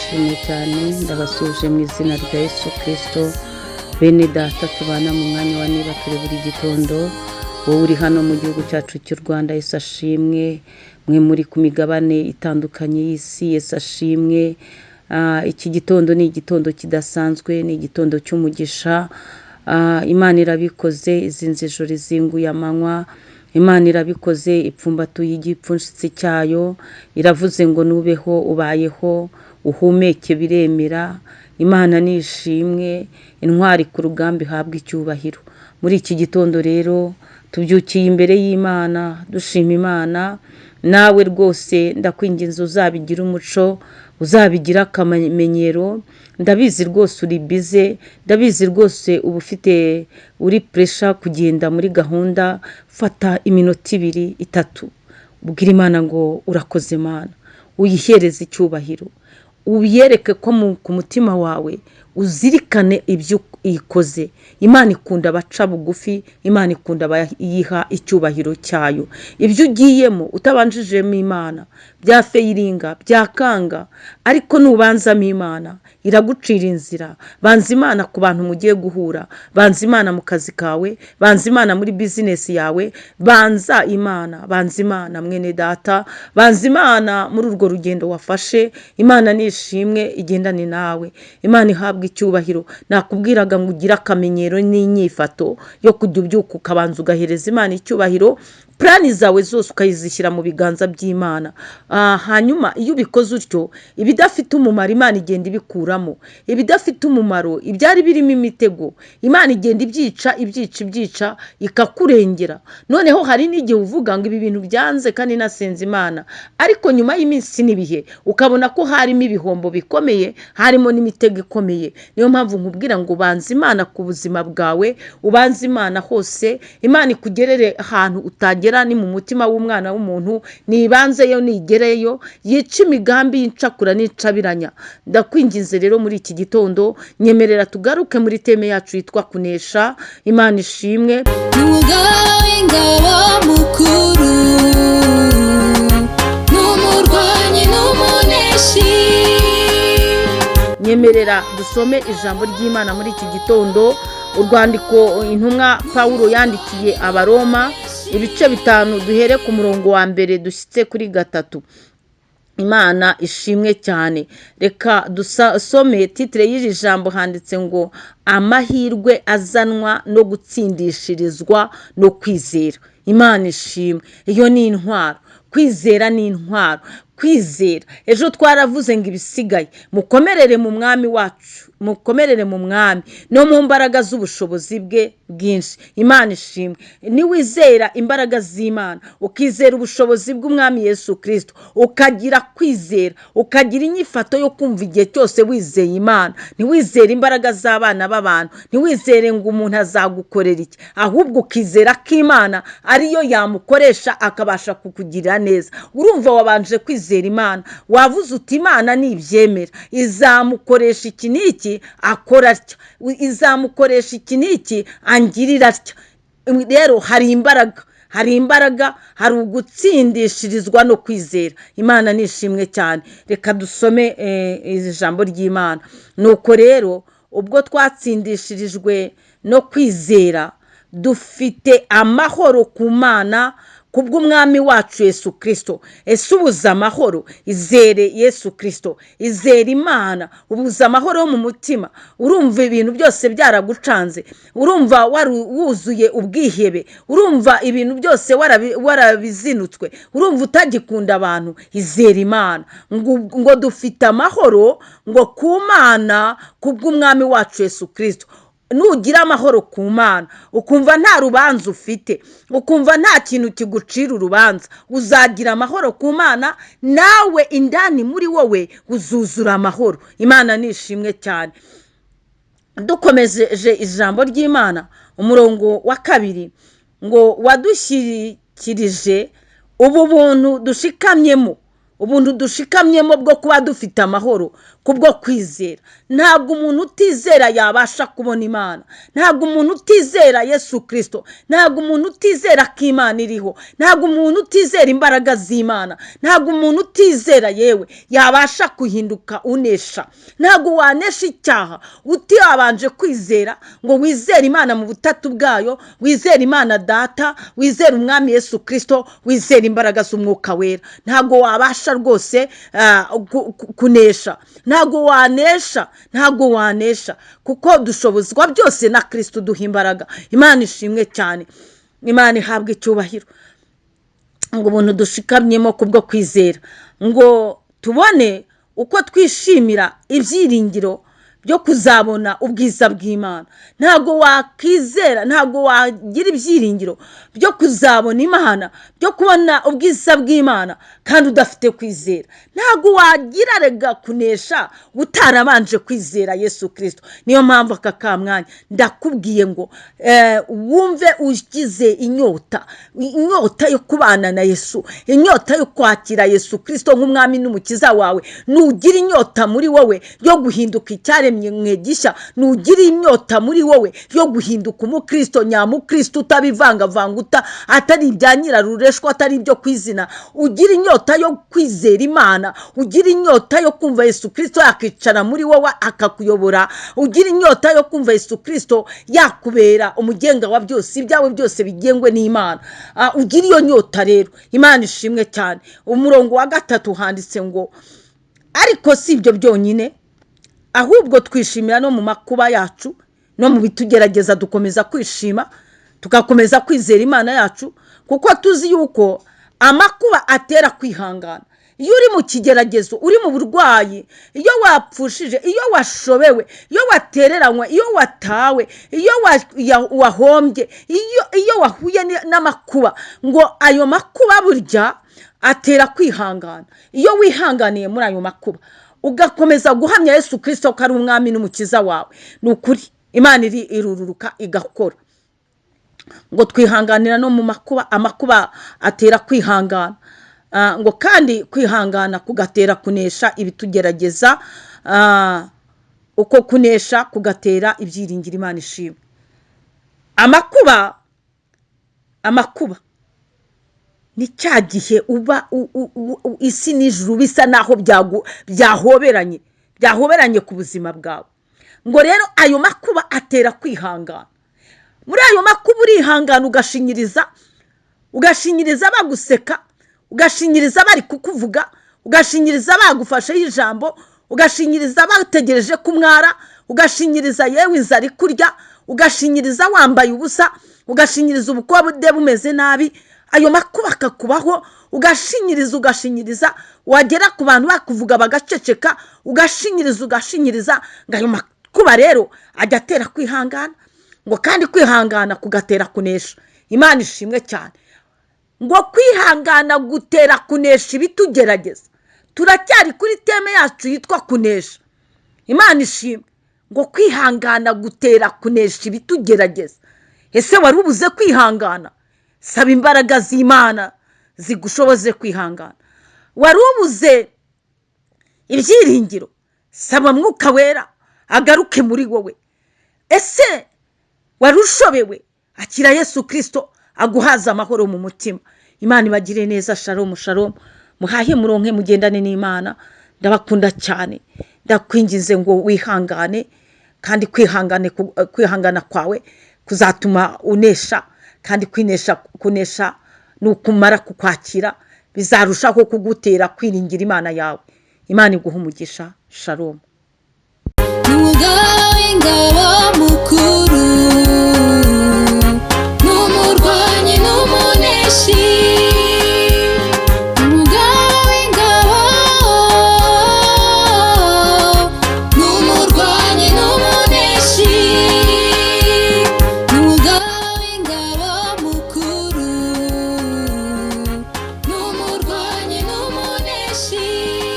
Ashimwe cyane. Ndabasuje mu izina rya Yesu Kirisito. Bene Data tubana mu mwanya wa niba turi buri gitondo, wowe uri hano mu gihugu cyacu cy'u Rwanda, Yesu ashimwe. Mwe muri ku migabane itandukanye y'isi, Yesu ashimwe. Iki gitondo ni igitondo kidasanzwe, ni igitondo cy'umugisha. Imana irabikoze, izinze ijoro izinguye amanywa. Imana irabikoze, ipfumbatuye igipfunsi cyayo, iravuze ngo nubeho ubayeho, uhumeke biremera. Imana ni ishimwe, intwari ku rugamba ihabwa icyubahiro. Muri iki gitondo rero tubyukiye imbere y'Imana, dushima Imana. Nawe rwose ndakwinginze uzabigira umuco, uzabigira akamenyero. Ndabizi rwose uri busy, ndabizi rwose uba ufite uri pressure kugenda muri gahunda. Fata iminota ibiri, itatu, ubwire Imana ngo urakoze Mana, uyihereze icyubahiro, uyereke ko ku mutima wawe uzirikane ibyo ikoze. Imana ikunda abaca bugufi, Imana ikunda abayiha icyubahiro cyayo. Ibyo ugiyemo utabanjijemo Imana byafailinga, byakanga, ariko nubanzamo Imana iragucira inzira. Banza Imana ku bantu mugiye guhura, banza Imana mu kazi kawe, banza Imana muri business yawe, banza Imana, banza Imana mwene Data, banza Imana muri urwo rugendo wafashe. Imana ni ishimwe, igendane nawe, Imana ihabwa icyubahiro. Nakubwiraga ngo ugire akamenyero n'inyifato yo kujya ubyuka ukabanza ugahereza Imana icyubahiro, plan zawe zose ukayizishyira mu biganza by'Imana. Hanyuma iyo ubikoze utyo, ibidafite umumaro Imana igenda ibikuramo, ibidafite umumaro, ibyari birimo imitego, Imana igenda ibyica, ibyica, ibyica, ikakurengera. Noneho hari n'igihe uvuga ngo ibi bintu byanze kandi nasenze Imana, ariko nyuma y'iminsi n'ibihe ukabona ko harimo ibihombo bikomeye, harimo n'imitego ikomeye. Niyo mpamvu nkubwira ngo ubanze Imana ku buzima bwawe, ubanze Imana hose, Imana ikugerere ahantu utagera. Ni mu mutima w'umwana w'umuntu, nibanze yo, nigereyo, yica imigambi y'incakura n'incabiranya. Ndakwinginze rero muri iki gitondo, nyemerera tugaruke muri theme yacu yitwa kunesha. Imana ishimwe. N'umugaba w'ingabo mukuru, n'umurwanyi n'umuneshi. Nyemerera dusome ijambo ry'Imana muri iki gitondo, urwandiko intumwa Pawulo yandikiye Abaroma, ibice 5, duhere ku murongo wa 1 dushyitse kuri 3. Imana ishimwe cyane. Reka dusome titre y'iri jambo, handitse ngo amahirwe azanwa no gutsindishirizwa no kwizera. Imana ishimwe. Iyo ni intwaro, kwizera ni intwaro, kwizera. Ejo twaravuze ngo ibisigaye mukomerere mu Mwami wacu, mukomerere mu Mwami no mu mbaraga z'ubushobozi bwe bwinshi. Imana ishimwe. Niwizera imbaraga z'Imana, ukizera ubushobozi bw'Umwami Yesu Kirisito, ukagira kwizera, ukagira inyifato yo kumva igihe cyose wizeye Imana, ntiwizere imbaraga z'abana b'abantu, ntiwizere ngo umuntu azagukorera iki, ahubwo ukizera ko Imana ariyo yamukoresha akabasha kukugirira neza. Urumva wabanje kwizera Imana, wavuze uti Imana nibyemera izamukoresha iki n'iki, akora atya, izamukoresha iki n'iki, angirira atya. Rero hari imbaraga, hari imbaraga, hari ugutsindishirizwa no kwizera. Imana ni ishimwe cyane. Reka dusome iri jambo ry'Imana. Nuko rero ubwo twatsindishirijwe no kwizera, dufite amahoro ku Mana kubw'Umwami wacu Yesu Kirisito. Ese ubuze amahoro? Izere Yesu Kirisito, izere Imana. Ubuze amahoro yo mu mutima, urumva ibintu byose byaragucanze, urumva wuzuye ubwihebe, urumva ibintu byose warabizinutswe, urumva utagikunda abantu, izere Imana. Ngo dufite amahoro ngo ku Mana kubw'Umwami wacu Yesu Kirisito. Nugira amahoro ku Mana, ukumva nta rubanza ufite, ukumva nta kintu kigucira urubanza, uzagira amahoro ku Mana, nawe indani muri wowe uzuzura amahoro. Imana ni ishimwe cyane. Dukomeje ijambo ry'Imana, umurongo wa 2 ngo wadushyikirije ubu buntu dushikamyemo, ubuntu dushikamyemo bwo kuba dufite amahoro. Kubwo kwizera. Ntabwo umuntu utizera yabasha kubona Imana. Ntabwo umuntu utizera Yesu Kirisito, ntabwo umuntu utizera ko Imana iriho, ntabwo umuntu utizera imbaraga z'Imana, ntabwo umuntu utizera yewe yabasha guhinduka unesha. Ntabwo wanesha icyaha utabanje kwizera, ngo wizere Imana mu butatu bwayo, wizere Imana Data, wizere Umwami Yesu Kirisito, wizere imbaraga z'Umwuka Wera. Ntabwo wabasha rwose kunesha. Ntabwo wanesha, ntabwo wanesha, kuko dushobozwa byose na Kirisito duha imbaraga. Imana ishimwe cyane, Imana ihabwe icyubahiro. Ngo ubuntu dushikamyemo kubwo kwizera, ngo tubone uko twishimira ibyiringiro byo kuzabona ubwiza bw'Imana. Ntabwo wakizera, ntabwo wagira ibyiringiro byo kuzabona Imana, byo kubona ubwiza bw'Imana, kandi udafite kwizera. Ntabwo wagira rega kunesha utarabanje kwizera Yesu Kirisito. Niyo mpamvu aka kamwanya ndakubwiye ngo wumve ugize inyota, inyota yo kubana na Yesu, inyota yo kwakira Yesu Kirisito nk'Umwami n'Umukiza wawe. Nugira inyota muri wowe yo guhinduka icyaremwe gishya, nugira inyota muri wowe yo guhinduka umukristo nyamukristo, utabivangavanga, atari ibya nyirarureshwa, atari ibyo kwizina, ugira inyota yo kwizera Imana, ugira inyota yo kumva Yesu Kirisito yakicara muri wowe akakuyobora, ugira inyota yo kumva Yesu Kirisito yakubera umugenga wa byose, ibyawe byose bigengwe n'Imana. Ugira iyo nyota rero. Imana ishimwe cyane. Umurongo wa 3 handitse ngo: "Ariko si ibyo byonyine, ahubwo twishimira no mu makuba yacu, no mu bitugerageza dukomeza kwishima, tugakomeza kwizera Imana yacu, kuko tuzi yuko amakuba atera kwihangana." Iyo uri mu kigeragezo, uri mu burwayi, iyo wapfushije, iyo washobewe, iyo watereranywe, iyo watawe, iyo wahombye, iyo wahuye n'amakuba, ngo ayo makuba burya atera kwihangana. Iyo wihanganiye muri ayo makuba, ugakomeza guhamya Yesu Kirisito ko ari Umwami n'Umukiza wawe, ni ukuri Imana iri irururuka igakora. Ngo twihanganira no mu makuba, amakuba atera kwihangana. Ngo kandi kwihangana kugatera kunesha ibitugerageza, uko kunesha kugatera ibyiringiro. Imana ishimwe. Amakuba, amakuba ni cya gihe uba isi n'ijuru bisa naho byahoberanye, byahoberanye ku buzima bwawe. Ngo rero ayo makuba atera kwihangana. Muri ayo makuba urihangana, ugashinyiriza, ugashinyiriza baguseka, ugashinyiriza bari kukuvuga, ugashinyiriza bagufasheho ijambo, ugashinyiriza bategereje kumwara, ugashinyiriza yewe inzara ikurya, ugashinyiriza wambaye ubusa, ugashinyiriza ubukode bumeze nabi. Ayo makuba akakubaho, ugashinyiriza, ugashinyiriza, wagera ku bantu bakuvuga bagaceceka, ugashinyiriza, ugashinyiriza. Ngo ayo makuba rero ajya atera kwihangana, ngo kandi kwihangana kugatera kunesha. Imana ishimwe cyane. Ngo kwihangana gutera kunesha ibitugerageza. Turacyari kuri theme yacu yitwa kunesha. Imana ishimwe. Ngo kwihangana gutera kunesha ibitugerageza. Ese wari ubuze kwihangana? Saba imbaraga z'Imana zigushoboze kwihangana. Wari ubuze ibyiringiro? Saba Mwuka Wera agaruke muri wowe. Ese wari ushobewe? Akira Yesu Kirisito aguhaza amahoro mu mutima. Imana ibagire neza. Shalomu, shalomu. Muhahe, muronke, mugendane n'Imana. Ndabakunda cyane. Ndakwingize ngo wihangane, kandi kwihangana kwawe kuzatuma unesha, kandi kunesha ni ukumara kukwakira bizarushaho kugutera kwiringira Imana yawe. Imana iguha umugisha. Shalomu. N'umugaba w'ingabo mukuru.